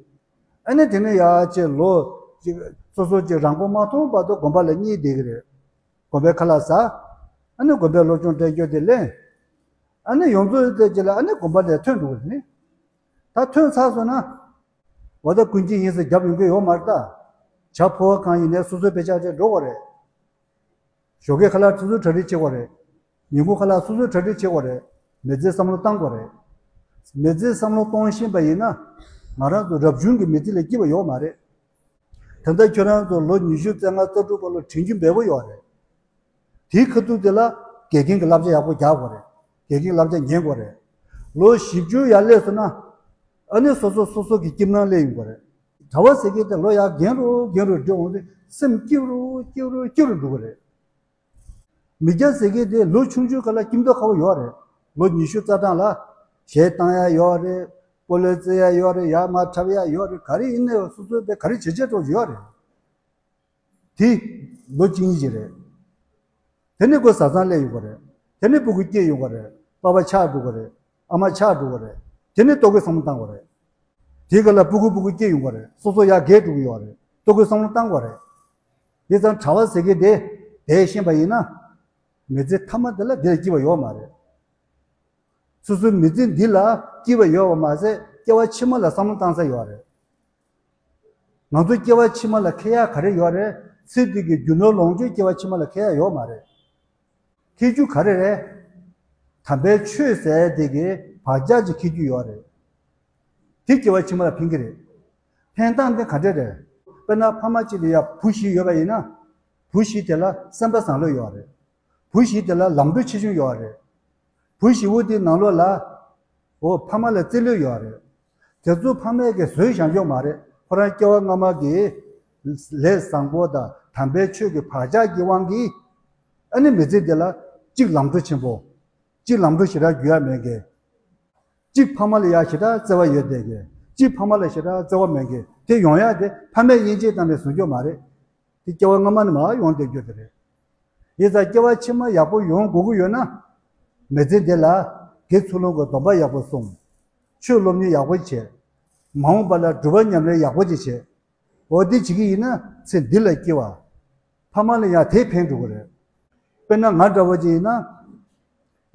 ཨ་ནི་དེ་ནས་ཡར་ཅིག་ལོ་ཅིག་སོ་སོ་ཅིག་རང་མགོ་མ་ཐོན་བར་དུ་དགོན་པ་ལ་གཉིད་བསྡད་ཀྱི་རེད། དགོན་པའི་ཁ་ལག་ཟ། ཨ་ནི་དགོན་པའི་སློབ་སྦྱོང་སྤྲད་རྒྱུ་དེ་ལེན། ཨ་ནི་ཡོངས་རྫོགས་དེ་ཅིག་ལ་ཨ་ནི་དགོན་པ་ནས་ཐོན་འགྲོ་གི་རེད་ནི། ད་ཐོན་ཚར་སོང་ན། འོ་ད་ཀུན་གྱིས་ཡིན་ཟེར་རྒྱབ་ཡོང་གི་ཡོད་མ་རེད་ད། བྱ་ཕོ་བ་གང་ཡིན་ནའི་སོ་སོའི་དཔེ་ཆ་དེ་འགྲོ་དགོས་རེད། ཞོགས་ཀའི་ཁ་ལག་སོ་སོས་གྲ་སྒྲིག་བྱེད་དགོས་རེད། ཉིན་གུང་ཁ་ལག་སོ་སོས་གྲ་སྒྲིག་བྱེད་དགོས་རེད། མི་ཚེའི་བསམ་བློ་བཏང་དགོས་རེད། མི་ཚེའི་བསམ་བློ་གཏོང་ཤེས་པ་ཡིན་ན། ང་རང་ཚོ་རབ་བྱུང་གི་མི་ཚེ་ལས་སྐྱིད་པ་ཡོད་མ་རེད། ད་ལྟ་ཁྱོད་རང་ཚོ་ལོ་ཉི་ཤུ་རྩ་ལྔ་རྩ་དྲུག་བར་ལ་དྲན་རྒྱུ་འབེལ་པོ་ཡོད་རེད། དེའི་ཁ་ཐུག་དེ་ལ་དགེ་རྒན་གྱི་བསླབ་བྱ་ཡག་པོ་རྒྱག་དགོས་རེད། དགེ་རྒན་བསླབ་བྱ་ཉན་དགོས་རེད། ལོ་བཞི་བཅུ་ཡར་སླེབས་སོང་ན། ཨ་ནི་སོ་སོ་སོ་སོ་གི་སྐྱིད་སྣང་སླེབས་ཡོང་གི་རེད། གྲྭ་པ་ཟེར་མཁན་དེ་ལོ་ཡར་རྒན་རུ་རྒན་རུ་འགྲོ་འོང་དུས་སེམས་སྐྱིད་རུ་སྐྱིད་རུ་སྐྱིད་རུ་འགྲོ་གི་རེད། མི་སྐྱ་ཟེར་མཁན་དེ་ལོ་ཆུང་ཆུང་སྐབས་ལ་སྐྱིད་མདོག་ཁ་པོ་ཡོད་རེད། ལོ་ཉི་ཤུ་རྩ་གྲངས་ལ་གཞས་བཏང་ཡ་ཡོད་རེད། སྤོ་ལོ་རྩེ་ཡ་ཡོད་རེད། ཡར་མར་འཁྲབ་ཡ་ཡོད་རེད། ག་རེ་ཡིན་ནའི་སོ་སོའི་དཔེ་ག་རེ་བྱེད་བྱེད་འགྲོ་ཡོད་རེད། དེ་ལོ་གཅིག་གཉིས་ཅིག་རེད། དེ་ནས་ཁོ་བཟའ་ཚང་སླེབས་ཡོང་གི་རེད། དེ་ནས་སྤུ་གུ་སྐྱེས་ཡོང་གི་རེད། པ་ཕ་ཆགས་འགྲོ་གི་རེད། ཨ་མ་ཆགས་འགྲོ་གི་རེད། དེ་ནས་ལྟོ་གོས་བསམ་བློ་བཏང་གི་རེད། དེའི་སྐབས་ལ་སྤུ་གུ་སྤུ་གུ་སྐྱེས་ཡོང་གི་རེད། སོ་སོ་ཡར་རྒས་འགྲོ་གི་ཡོད་རེད། ལྟོ་གོས་བསམ་བློ་བཏང་གི་རེད། ཡིན་ཙང་གྲྭ་པ་ཟེར་གྱི་དེ་དེ་ཤེས་པ་ཡིན་ན། མི་ཚེ་མཐའ་མ་དེ་ལ་དེ་ལ་སྐྱིད་པ་ཡོད་མ་རེད། སོ་སོའི་མི་ཚེ་འདི་ལ་སྐྱིད་པ་ཡོད་པ་མ་ཟད། སྐྱེ་བ་ཕྱི་མ་ལ་བསམ་བློ་བཏང་ས་ཡོད་རེད། ང་ཚོ་སྐྱེ་བ་ཕྱི་མ་ལ་འཁེལ་ཡག་ག་རེ་ཡོད་རེད། ཚེ་འདི་གི་རྒྱུ་ནོར་ལོངས་སྤྱོད་སྐྱེ་བ་ཕྱི་མ་ལ་འཁེལ་ཡག་ཡོད་མ་རེད། འཁེལ་རྒྱུ་ག་རེ་རེད། དམ་པའི་ཆོས་ཟེར་དེ་གི་བག་ཆགས་ཅིག་འཁེལ་རྒྱུ་ཡོད་རེད། དེ་སྐྱེ་བ་ཕྱི་མ་ལ་ཕན་གྱི་རེད། ཕན་སྟངས་དེ་ག་འདྲ་རེད། དཔེར་ན་ཕ་མ་གཅིག་ལ་ཡ་བུ་བཞི་ཡོད་པ་ཡིན་ན། བུ་བཞི་དེ་ལ་སེམས་པ་བཟང་ལོས་ཡོད་རེད། བུ་བཞི་དེ་ལ་ལམ་འགྲོ་ཆེ་ཆུང་ཡོད་རེད། བུ་བཞི་བོ་དེ་ནང་ལོགས་ལ། འོ་ཕ་མ་ལ་བརྩེ་ལོས་ཡོད་རེད། དེ་ཚོ་ཕ་མས་ཀྱིས་བཟོས་བཞག་ཡོད་མ་རེད། ཁོ་རང་སྐྱེ་བ་སྔ་མ་གི་ལས་བཟང་པོ་དང་དམ་པའི་ཆོས་ཀྱི་བག་ཆགས་ཀྱི་དབང་གིས། ཨ་ནི་མི་ཚེ་འདི་ལ་གཅིག་ལམ་འགྲོ་ཆེན་པོ། གཅིག་ལམ་འགྲོ་ཞེ་དྲག་རྒྱུག་ཡ་མེད་མཁན། གཅིག་ཕ་མ་ལ་ཡ་ཞེ་དྲག་བརྩེ་བ་ཡོད་བསྡད་མཁན། གཅིག་ཕ་མ་ལ་ཞེ་དྲག་བརྩེ་བ་མེད་མཁན་དེ་ཡོང་ཡ་དེ་ཕ་མས་དབྱེ་འབྱེད་བཏང་ནས་བཟོ་རྒྱུ་མ་རེད། དེ་སྐྱེ་བ་སྔ་མ་ནས་མར་ཡོང་བསྡད་རྒྱུ་དེ་རེད། ཡིན་ཙང་སྐྱེ་བ་ཕྱི་མ་ཡག་པོ་ཡོང་དགོས་ཀྱི་ཡོད་ན། མི་ཚེ་འདི་ལ་དགེ་ཚུལ་སློང་གི་སྡོམ་པ་ཡག་པོ་སྲུང་། ཆོས་སློབ་གཉེར་ཡག་པོ་བྱེད། མ་འོངས་པ་ལ་སྒྲུབ་པ་ཉམས་ལེན་ཡག་པོ་ཅིག་བྱེད། འོ་འདི་བྱེད་ཀྱི་ཡིན་ན་ཚེ་འདི་ལ་སྐྱིད་པ། ཕ་མ་ལ་ཡང་དེས་ཕན་འགྲོ་གི་རེད། དཔེར་ན་ང་འདྲ་བོ་ཅིག་ཡིན་ན།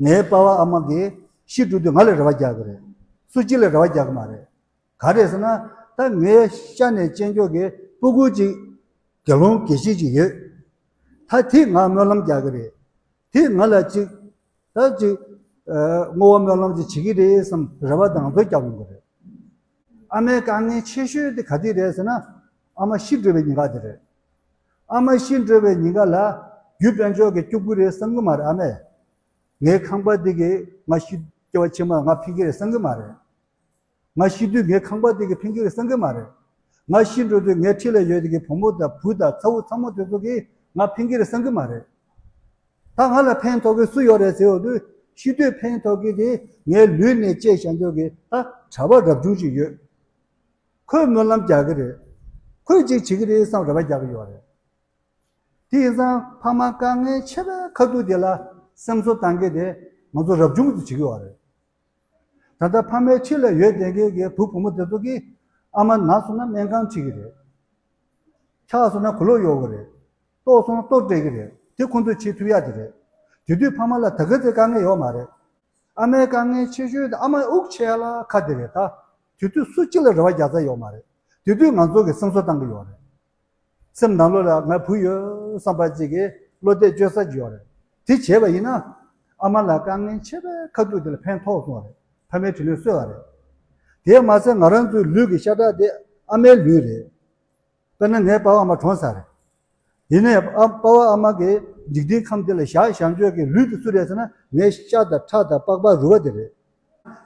ངའི་པ་ཕ་ཨ་མ་གིས་ཤི་འགྲོ་དུས་ང་ལ་རེ་བ་རྒྱག་གི་རེད། སུ་གཅིག་ལ་རེ་བ་རྒྱག་གི་མ་རེད། ག་རེ་ཟེར་ན། ད་ངའི་ཤ་ནས་སྐྱེས་མཆོག་གི་སྤུ་གུ་ཅིག་དགེ་སློང་དགེ་བཤེས་ཅིག་ཡོད། ད་དེས་ང་སྨོན་ལམ་རྒྱག་གི་རེད། དེས་ང་ལ་ཅིག་ད་ཅིག་ཨ། བསྔོ་བ་སྨོན་ལམ་ཅིག་བྱེད་ཀྱི་རེད་བསམ་རེ་བ་དང་ང་ཚོ་རྒྱག་ཡོང་གི་རེད། ཨ་མའི་དཀའ་ངལ་ཆེ་ཤོས་དེ་ག་དུས་རེད་ཟེར་ན། ཨ་མ་ཤི་འགྲོ་བའི་ཉིན་ཀ་དེ་རེད། ཨ་མ་ཤི་འགྲོ་བའི་ཉིན་ཀ་ལ་རྒྱུ་དཔལ་འབྱོར་གྱིས་སྐྱོབ་ཀྱི་རེད་བསམ་གྱི་མ་རེད་ཨ་མས། ངའི་ཁང་པ་འདི་གིས་ང་ཤི་སྐྱེ་བ་ཕྱི་མ་ང་ཕན་གྱི་རེད་བསམ་གྱི་མ་རེད། ང་ཤི་དུས་ངའི་ཁང་པ་དེ་གིས་ཕན་གྱི་རེད་བསམ་གྱི་མ་རེད། ང་ཤི་འགྲོ་དུས་ངའི་འཁྲིས་ལ་ཡོད་དེ་གི་བུ་མོ་དང་བུ་དང་ཚ་བོ་ཚ་མོ་དེ་ཚོ་གིས་ང་ཕན་གྱི་རེད་བསམ་གྱི་མ་རེད། ད་ང་ལ་ཕན་ཐོགས་མཁན་སུ་ཡོད་རེད་ཟེར་ཡོང་དུས། ཤི་དུས་ཕན་ཐོགས་མཁན་དེ་ངའི་ལུས་ནས་སྐྱེས་བཞག་མཆོག་གི་ད་གྲྭ་པ་རབ་བྱུང་ཅིག་ཡོད། ཁོས་སྨོན་ལམ་རྒྱག་གི་རེད། ཁོས་ཅིག་བྱེད་ཀྱི་རེད་བསམ་རེ་བ་རྒྱག་གི་ཡོད་རེད། དེ་ཡིན་ཙང་ཕ་མ་དཀའ་ངལ་ཆེ་བའི་ཁ་ཐུག་དེ་ལ་སེམས་གསོ་བཏང་མཁན་དེ་ང་ཚོ་རབ་བྱུང་དུ་བྱེད་ཀྱི་ཡོད་རེད། ད་ལྟ་ཕ་མའི་འཁྲིས་ལ་ཡོད་བསྡད་མཁན་གྱི་བུ་བུ་མོ་དེ་ཚོ་གིས་ཨ་མ་ན་སོང་ན་སྨན་ཁང་ཁྲིད་ཀྱི་རེད། འཁྱག་སོང་ན་གོས་ལོག་གཡོག་གི་རེད། ལྟོགས་སོང་ན་ལྟོ་སྤྲད་ཀྱི་རེད། དེ་ཁོང་ཚོས་བྱེད་ཐུབ་ཡ་དེ་རེད། དེ་དུས་ཕ་མ་ལ་ད་ག་ཚོད་དཀའ་ངལ་ཡོད་མ་རེད། ཨ་མའི་དཀའ་ངལ་ཆེ་ཤོས་དེ་ཨ་མ་དབུགས་ཆད་ཡ་ལ་ཁ་དེ་རེད་ད། དེ་དུས་སུ་གཅིག་ལ་རེ་བ་རྒྱག་ས་ཡོད་མ་རེད། དེ་དུས་ང་ཚོ་གིས་སེམས་གསོ་བཏང་གི་ཡོད་རེད། སེམས་ནང་ལོགས་ལ་ང་བུ་ཡོད་བསམ་པ་ཅིག་གིས་བློ་གཏད་བཅོལ་ས་ཅིག་ཡོད་རེད། དེ་བྱས་པ་ཡིན་ན། ཨ་མ་ལ་དཀའ་ངལ་ཆེ་བའི་ཁ་ཐུག་དེ་ལ་ཕན་ཐོགས་སོང་བ་རེད། ཕ་མའི་དྲིན་ལན་གསོས་པ་རེད། དེས་མ་ཟད་ང་རང་ཚོའི་ལུས་ཀྱི་ཤ་ཁྲག་དེ་ཨ་མའི་ལུས་རེད། དཔེར་ན་ངའི་པ་ཕ་ཨ་མ་གྲོངས་ཚར་རེད། ཡིན་ནའི་ཨ་པ་ཕ་ཨ་མ་གིས་འཇིག་རྟེན་ཁམས་འདི་ལ་བཞག་བཞག་མཆོག་གི་ལུས་དེ་སུ་རེད་ཟེར་ན། ངའི་ཤ་དང་ཁྲག་དང་པགས་པ་རུས་པ་དེ་རེད།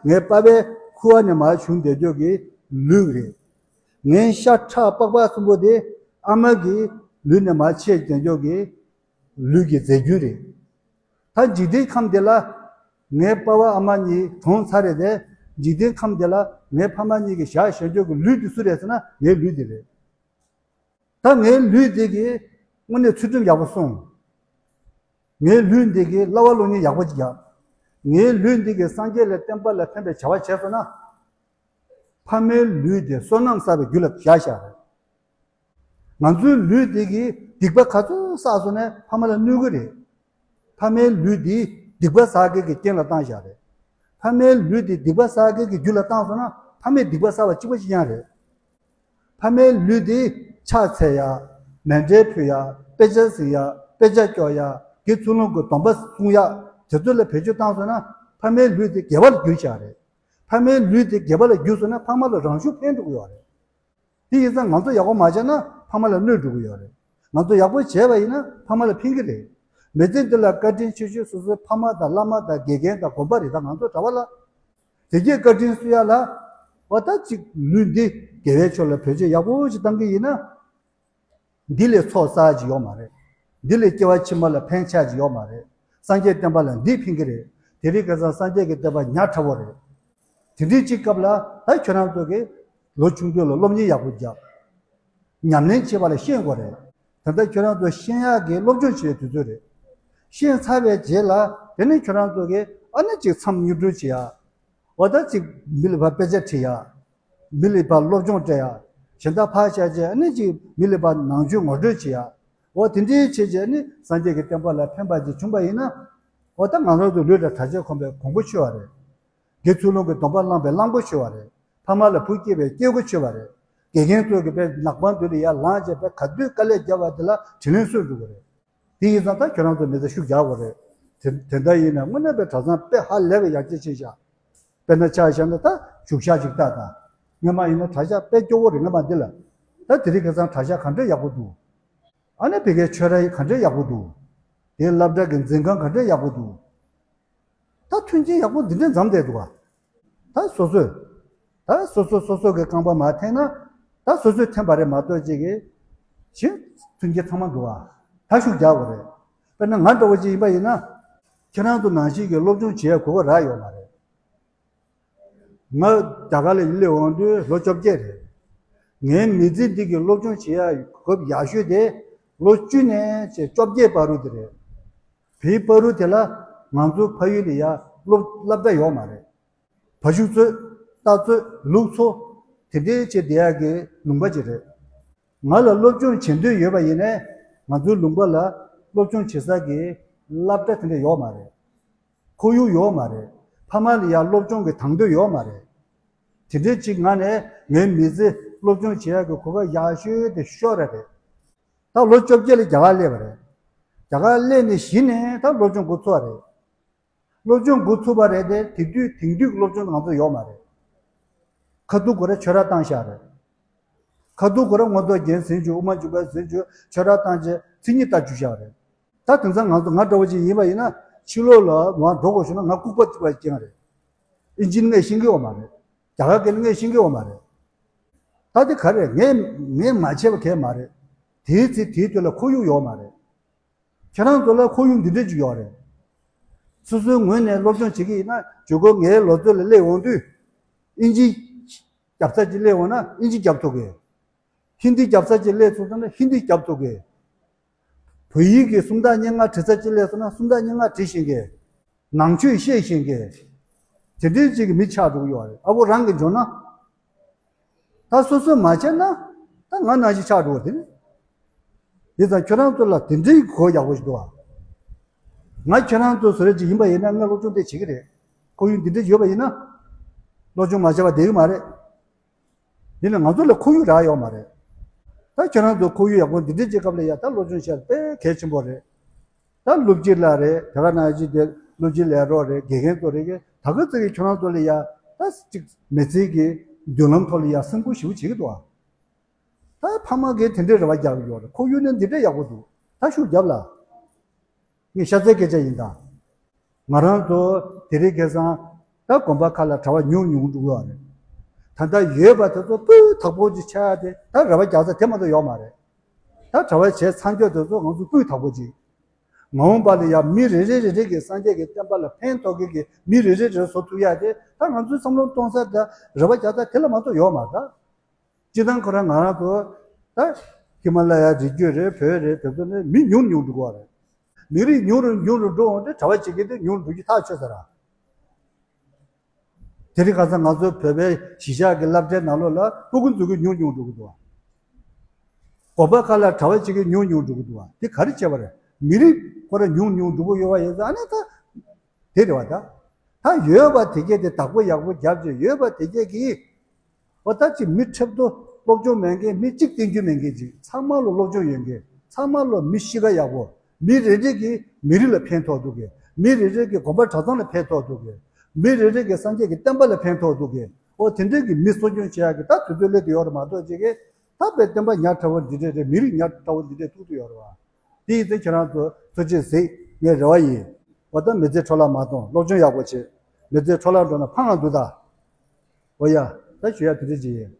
ངའི་པ་ཕའི་ཁུ་བ་ནས་མར་བྱུང་བསྡད་མཆོག་གི་ལུས་རེད། ངའི་ཤ་ཁྲག་པགས་པ་གསུམ་པོ་དེ་ཨ་མ་གི་ལུས་ནས་མར་ཆད་བསྡད་མཆོག་གི་ལུས་ཀྱི་རྫས་རྒྱུན་རེད། ད་འཇིག་རྟེན་ཁམས་འདི་ལ་ངའི་པ་ཕ་ཨ་མ་གཉིས་གྲོངས་ཚར་རེད་དེ། འཇིག་རྟེན་ཁམས་འདི་ལ་ངའི་ཕ་མ་གཉིས་ཀྱིས་བཞག་བཞག་མཆོག་གི་ལུས་དེ་སུ་རེད་ཟེར་ན་ངའི་ལུས་དེ་རེད། ད་ངའི་ལུས་འདི་གིས་དངོས་གནས་ཚུལ་ཁྲིམས་ཡག་པོ་སྲུང་། ངའི་ལུས་འདི་གིས་བསླབ་པ་སློབ་གཉེར་ཡག་པོ་ཅིག་རྒྱག་ངའི་ལུས་འདི་གིས་སངས་རྒྱས་ལ་བསྟན་པ་ལ་ཕན་པའི་བྱ་བ་བྱས་སོང་ན། ཕ་མའི་ལུས་དེ་བསོད་ནམས་བསགས་པའི་རྒྱུ་ལ་བཞག་བཞག་རེད། ང་ཚོའི་ལུས་འདི་གིས་སྡིག་པ་ག་ཚོད་བསགས་སོང་ན་ཕ་མ་ལ་གནོད་ཀྱི་རེད། ཕ་མའི་ལུས་འདི་སྡིག་པ་བསགས་མཁན་གྱི་རྐྱེན་ལ་བཏང་བཞག་རེད། ཕ་མའི་ལུས་འདི་སྡིག་པ་བསགས་མཁན་གྱི་རྒྱུ་ལ་བཏང་སོང་ན་ཕ་མས་སྡིག་པ་བསགས་པ་གཅིག་པ་གཅིག་རྐྱང་རེད། ཕ་མའི་ལུས་འདི་ཕྱག་འཚལ་ཡ། མཎྜལ་ཕུལ་ཡ། དཔེ་ཆ་གཟིགས་ཡ། དཔེ་ཆ་སྐྱོར་ཡ། དགེ་ཚུལ་སློང་གི་སྡོམ་པ་སྲུང་ཡ། དེ་ཚོ་ལ་བེད་སྤྱོད་བཏང་སོང་ན་ཕ་མའི་ལུས་འདི་དགེ་བ་ལ་འགྱུར་བཞག་རེད། ཕ་མའི་ལུས་འདི་དགེ་བ་ལ་འགྱུར་སོང་ན་ཕ་མ་ལ་རང་ཤུགས་ཕན་འགྲོ་གི་ཡོད་རེད། དེ་ཡིན་ཙང་ང་ཚོ་ཡག་པོ་མ་བྱས་ན་ཕ་མ་ལ་གནོད་འགྲོ་གི་ཡོད་རེད། ང་ཚོ་ཡག་པོ་བྱས་པ་ཡིན་ན་ཕ་མ་ལ་ཕན་གྱི་རེད། མི་ཚེ་འདི་ལ་བཀའ་དྲིན་ཆེ་ཤོས་སོ་སོའི་ཕ་མ་དང་བླ་མ་དང་དགེ་རྒན་དང་དགོན་པ་རེད། ད་ང་ཚོ་གྲྭ་པ་ལ། དེ་གས་བཀའ་དྲིན་གསོ་ཡ་ལ། འོ་ད་ཅིག་ལུས་འདི་དགེ་བའི་ཕྱོགས་ལ་བེད་སྤྱོད་ཡག་པོ་ཞིག་བཏང་གི་ཡིན་ན། འདི་ལས་ཚོགས་བསགས་ཀྱི་ཡོད་མ་རེད། འདི་ལས་སྐྱེ་བ་ཕྱི་མ་ལ་ཕན་ཆགས་ཀྱི་ཡོད་མ་རེད། སངས་རྒྱས་བསྟན་པ་ལ་འདིས་ཕན་གྱི་རེད། དེ་རིང་ཁ་སང་སངས་རྒྱས་ཀྱི་བསྟན་པ་ཉག་ཕྲ་བོ་རེད། དེ་འདྲའི་གཅིག་སྐབས་ལ་ད་ཁྱོད་རང་ཚོ་གིས་ལོ་ཆུང་དུས་ལ་སློབ་གཉེར་ཡག་པོ་རྒྱབ། ཉམས་ལེན་བྱེད་པ་ལ་ཤེས་དགོས་རེད། ད་ལྟ་ཁྱོད་རང་ཚོ་ཤེས་ཡག་གི་སློབ་སྦྱོང་བྱེད་དུས་ཚོད་རེད། ཤེས་ཚར་བའི་རྗེས་ལ་ དེ་ནས་ཁྱོད་རང་ཚོ་གིས་ཨ་ནི་ཅིག་མཚམས་སྙུག་འགྲོ་བྱེད་ཡ། འོ་ད་ཅིག་མི་ལ་ཕར་དཔེ་ཆ་ཁྲིད་ཡ། མི་ལ་ཕར་སློབ་སྦྱོང་སྤྲད་ཡ། གཞན་དག་ཕར་བཞག་བྱས་ཨ་ནི་ཅིག་མི་ལ་ཕར་ནང་ཆོས་ངོ་སྤྲོད་བྱེད་ཡ། འོ་དེ་འདྲའི་བྱས་བྱས་ནི་སངས་རྒྱས་ཀྱི་བསྟན་པ་ལ་ཕན་པ་ཅིག་བྱུང་པ་ཡིན་ན། འོ་ད་ང་རང་ཚོ་ལུས་དང་གྲྭ་ཆས་གོན་པའི་གོན་པོ་ཆོད་པ་རེད། དགེ་ཚུལ་སློང་གི་སྡོམ་པ་བླངས་པའི་གླང་པོ་ཆོད་པ་རེད། ཕ་མ་ལ་བུ་སྐྱེས་པའི་སྐྱེ་སྒོ་ཆོད་པ་རེད། དགེ་རྒན་ཚོ་གི་དཔེ་ནག་པང་དུས་ལ་ཡར་ལངས་བྱས་དཔེ་ག་དུས་དཀའ་ལས་བརྒྱབ་པ་དེ་ལ་དྲིན་ལན་གསོས་འགྲོ་གི་རེད། དེ་ཡིན་ཙང་ད་ཁྱོད་རང་ཚོ་མི་ཚེ་ཤུགས་རྒྱག་དགོས་རེད། དེ་དེ་འདྲ་ཡིན་ན་དངོས་གནས་དཔེ་གྲྭ་ཚང་དཔེ་ཧ་ལས་པའི་ཡར་རྒྱས་ཕྱིན་ཤག་དཔེར་ན་ཆ་བཞག་ན་ད་བཞུགས་ཤག་ཅིག་ལྟ་དང་། སྔོན་མ་ཡིན་ན་གྲྭ་ཤག་དཔེ་སྐྱོ་བོ་རེད། སྔོན་མ་འདི་ལ་ད་དེ་རིང་ཁ་སང་གྲྭ་ཤག་ག་འདྲ་ཡག་པོ་འདུག་ཨ་ནི་བི་ཀའི་ཆོས་ར་ག་འདྲ་ཡག་པོ་འདུག་དེའི་སློབ་གྲྭ་གི་འཛིན་ཁང་ག་འདྲ་ཡག་པོ་འདུག་ད་མཐུན་རྐྱེན་ཡག་པོ་འདི་འདྲ་འཛོམས་བསྡད་འདུག་ག་ད་སོ་སོས། ད་སོ་སོ་སོ་སོ་གི་རྐང་པ་མར་འཐེན་ན། ད་སོ་སོས་འཐེན་པ་རེད་མ་གཏོགས་ཅིག་གི་གཞན་མཐུན་རྐྱེན་ཚང་མ་འདུག་ག་ད་ཤུགས་རྒྱག་དགོས་རེད། དཔེར་ན་ང་འདྲ་བོ་ཅིག་ཡིན་པ་ཡིན་ན། ཁྱེད་རང་ཚོ་ནང་བཞིན་གྱི་སློབ་སྦྱོང་བྱེད་ཡ་གོ་སྐབས་རག་ཡོད་མ་རེད། ང་རྒྱ་གར་ལ་སླེབས་འོང་དུས་ལོ་བཅོ་བརྒྱད་རེད། ངའི་མི་ཚེ་འདི་གི་སློབ་སྦྱོང་བྱེད་ཡ་གོ་སྐབས་ཡག་ཤོས་དེ་ལོ་བཅུ་ནས་བྱས་བཅོ་བརྒྱད་བར་དུ་དེ་རེད། དེའི་བར་དུ་དེ་ལ་ང་ཚོ་ཕ་ཡུལ་ལ་ཡ་སློབ་སློབ་གྲྭ་ཡོད་མ་རེད། བ་ཕྱུགས་གཙོད། རྟ་གཙོད། ལུག་འཚོ། དེ་འདྲའི་བྱས་བསྡད་ཡག་གི་ལུང་པ་ཅིག་རེད། ང་ལ་སློབ་སྦྱོང་བྱེད་འདོད་ཡོད་པ་ཡིན་ནའི་ང་ཚོའི་ལུང་པ་ལ་སློབ་སྦྱོང་བྱེད་ས་གི་སློབ་གྲྭ་དེ་འདྲ་ཡོད་མ་རེད། ཁོར་ཡུག་ཡོད་མ་རེད། ཕ་མ་ལ་ཡ་སློབ་སྦྱོང་གི་དང་དོད་ཡོད་མ་རེད། དེ་འདྲའི་ཅིག་ང་ནས་ངའི་མི་ཚེ་སློབ་སྦྱོང་བྱེད་ཡག་གི་གོ་སྐབས་ཡག་ཤོས་དེ་ཤོར་ར་རེད། ད་ལོ་བཅོ་བརྒྱད་ལ་རྒྱ་གར་སླེབས་པ་རེད། རྒྱ་གར་སླེབས་ནས་གཞི་ནས་ད་སློབ་སྦྱོང་འགོ་ཚུགས་པ་རེད། སློབ་སྦྱོང་འགོ་ཚུགས་པ་རེད་དེ། དེ་དུས་དེང་དུས་ཀྱི་སློབ་སྦྱོང་ང་ཚོ་ཡོད་མ་རེད། ཁ་ཐུག་ཁོ་ར་ཆོས་ར་བཏང་ཤག་རེད། ཁ་ཐུག་ཁོ་ར་མངོན་རྟོགས་རྒྱན་ཟིན་བཅུག་དབུ་མ་འཇུག་པ་ཟིན་བཅུག་ཆོས་ར་བཏང་བྱས་མཚན་ཉིད་ལྟ་བཅུག་ཤག་རེད། ད་དེང་སང་ང་ཚོ་ང་འདྲ་བོ་ཅིག་ཡིན་པ་ཡིན་ན་ཕྱི་ལོགས་ལ་ང་འགྲོ་དགོས་བྱུང་ན་ང་ལྐུགས་པ་གཅིག་པ་ཅན་རེད། ཨིན་ཇི་ནི་ངས་ཤེས་ཀྱི་ཡོད་མ་རེད། རྒྱ་གར་སྐད་ནི་ངས་ཤེས་ཀྱི་ཡོད་མ་རེད། ད་དེ་ག་རེད། ངས་ངས་མ་བྱས་པ་གས་མ་རེད། དེའི་ཚེ་དེའི་དུས་ལ་ཁོར་ཡུག་ཡོད་མ་རེད། ཁྱེད་རང་ཚོ་ལ་ཁོར་ཡུག་འདི་འདྲ་ཅིག་ཡོད་རེད། སོ་སོའི་ངོས་ནས་སློབ་སྦྱོང་བྱེད་ཀྱི་ཡིན་ན་ཇུས་འགོད་ངའི་ལོ་ཚོད་ལ་སླེབས་འོང་དུས། ཨིན་ཇི་རྒྱབ་ས་ཅིག་སླེབས་འོང་ན་ཨིན་ཇི་རྒྱབ་ཐུབ་གི། ཧིན་དི་རྒྱབ་ས་ཅིག་སླེབས་སོང་ཙང་ན་ཧིན་དི་རྒྱབ་ཐུབ་གི། བོད་ཡིག་གི་སུམ་རྟགས་སྙན་ངག་བྲི་ས་ཅིག་སླེབས་སོང་ན་སུམ་རྟགས་སྙན་ངག་བྲི་ཤེས་གི། ནང་ཆོས་ཤེས་ཤེས་མཁན། དེ་འདྲའི་ཅིག་གི་མི་ཆགས་འགྲོ་གི་ཡོད་རེད། ཨ་ཁུ་རང་གིས་འཇོན་ན། ད་སོ་སོས་མ་བྱས་ན། ད་ང་ནང་བཞིན་ཆགས་འགྲོ་བ་དེ་རེད། ཡིན་ཙང་ཁྱོད་རང་ཚོ་ལ་དེ་འདྲའི་གོ་ཡག་པོ་ཞིག་འདུག་ཨ། ང་ཁྱོད་རང་ཚོ་བཟོ་རེ་ཅིག་ཡིན་པ་ཡིན་ན་ང་སློབ་སྦྱོང་དེ་བྱེད་ཀྱི་རེད། ཁོར་ཡུག་འདི་འདྲ་ཡོད་པ་ཡིན་ན། སློབ་སྦྱོང་མ་བྱས་པ་བསྡད་ཀྱི་མ་རེད། ཡིན་ན་ང་ཚོ་ལ་ཁོར་ཡུག་རག་ཡོད་མ་རེད། ད་ཁྱོད་རང་ཚོ་ཁོར་ཡུག་ཡག་པོ་འདི་འདྲའི་ཅིག་སྐབས་ལ་ཡ་ད་སློབ་སྦྱོང་བྱས་དཔེ་གལ་ཆེན་པོ་རེད། ད་སློབ་སྤྱི་ལགས་རེད། དེ་ག་ནང་བཞིན་དེ་སློབ་སྤྱི་ལས་རོགས་རེད། དགེ་རྒན་ཚོ་རེད། ད་ག་ཚོད་ཀྱིས་ཁྱོད་རང་ཚོ་ལ་ཡ་ད་ཅིག་མི་ཚེ་གི་མདུན་ལམ་ཐོག་ལ་ཡ་སེམས་ཁུར་ཞེ་པོ་བྱེད་ཀྱི་འདུག་ཨ། ད་ཕ་མ་གིས་དེ་འདྲའི་རེ་བ་རྒྱག་གི་ཡོད་རེད། ཁོར་ཡུག་ནི་འདི་འདྲ་ཡག་པོ་འདུག་ད་ཤུགས་རྒྱབ་ལ། ངས་ཤ་ཚའི་སྐད་ཆ་ཡིན་ད། ང་རང་ཚོ་དེ་རིང་ཁ་སང་ད་དགོན་པ་ཁག་ལ་གྲྭ་པ་ཉུང་ཉུང་འགྲོ་གི་ཡོད་རེད། ད་ལྟ་ཡོད་པ་དེ་ཚོ་སྤུས་དག་པོ་ཅིག་ཆགས་ཏེ་ད་རེ་བ་རྒྱག་ས་དེ་མ་གཏོགས་ཡོད་མ་རེད། ད་གྲྭ་པ་བྱས་ཚར་འགྱོ་དེ་ཚོ་ང་ཚོ་སྤུས་དག་པོ་ཅིག་མ་འོངས་པ་ལ་ཡང་མི་རེ་རེ་རེ་རེ་གིས་སངས་རྒྱས་ཀྱི་བསྟན་པ་ལ་ཕན་ཐོགས་མཁན་གྱི་མི་རེ་རེ་རེ་བཟོ་ཐུབ་ཡ་དེ་ད་ང་ཚོའི་བསམ་བློ་གཏོང་ས་དང་རེ་བ་རྒྱག་ས་དེ་ལ་མ་གཏོགས་ཡོད་མ་རེད། སྤྱིར་བཏང་ཁོ་རང་ང་རང་ཚོ་ད་ཧི་མ་ལ་ཡའི་རི་རྒྱུད་རེད། བོད་རེད། དེ་ཚོ་ནི་མི་ཉུང་ཉུང་འགྲོ་གི་རེད། མི་རིགས་ཉུང་རུ་ཉུང་རུ་འགྲོ་འོང་དུས་གྲྭ་པ་བྱེད་མཁན་དེ་ཉུང་རུ་འགྲོ་རྒྱུ་ཐག་ཆོད་ས་རེད། དེ་རིང་ཁ་སང་ང་ཚོ་བོད་པའི་གཞིས་ཆགས་ཀྱི་སློབ་གྲྭའི་ནང་ལོགས་ལ་སྤུ་གུ་འཛུལ་མཁན་ཉུང་ཉུང་འགྲོ་གི་འདུག་བ། དགོན་པ་ཁག་ལ་གྲྭ་པ་བྱེད་མཁན་ཉུང་ཉུང་འགྲོ་གི་འདུག་བ། དེ་ག་རེ་བྱས་པ་རེད། མི་རིགས་ཁོ་རང་ཉུང་ཉུང་འགྲོ་གི་ཡོད་པ་ཡིན་ཙང་ཨ་ནི་ད་དེ་རེད་བ་ད། ད་ཡོད་པ་དེ་གས་དེ་བདག་པོ་ཡག་པོ་རྒྱབ་བྱས་ཡོད་པ་དེ་གས་ཀྱིས། འོ་ད་ཅིག་མི་ཁྲེབ་ཏོ་སློབ་སྦྱོང་མེད་མཁན་མི་གཅིག་བསྟེན་རྒྱུ་མེད་མཁན་ཅིག་ཚང་མ་ལོ་སློབ་སྦྱོང་ཡོད་མཁན་ཚང་མ་ལོ་མི་གཤིས་ཀ་ཡག་པོ། མི་རེ་རེ་གིས་མི་རིགས་ལ་ཕན་ཐོགས་འདུག་གི་མི་རེ་རེ་གིས་དགོན་པ་གྲྭ་ཚང་ལ་ཕན་ཐོགས་འདུག་གི་མི་རེ་རེ་གིས་སངས་རྒྱས་ཀྱི་བསྟན་པ་ལ་ཕན་ཐོགས་འདུག་གི་འོ་དེ་འདྲའི་གི་མི་གསོ་སྐྱོང་བྱེད་ཡག་གི་ད་དུས་ཚོད་སླེབས་བསྡད་ཡོད་རེད་མ་གཏོགས་ཅིག་གི་ད་དཔེ་བསྟན་པ་ཉག་ཕྲ་བོ་འདི་འདྲས་རེད། མི་རིགས་ཉག་ཕྲ་བོ་འདི་འདྲས་ཐུག་ཐུག་ཡོད་རེད་བ། དེ་ཡིན་ཚེ་ཁྱེད་རང་ཚོ་ཐུགས་རྗེ་གཟིགས་ངའི་རེ་བ་ཡིན། འོ་ད་མི་ཚེ་འཕྲོ་བརླག་མ་གཏོང་། སློབ་སྦྱོང་ཡག་པོ་བྱེད། མི་ཚེ་འཕྲོ་བརླག་འགྲོ་ན་ཕངས་ང་འདུག་ད། འོ་ཡ། ད་ཞུ་ཡ་དེ་འདྲ་ཅིག་ཡིན།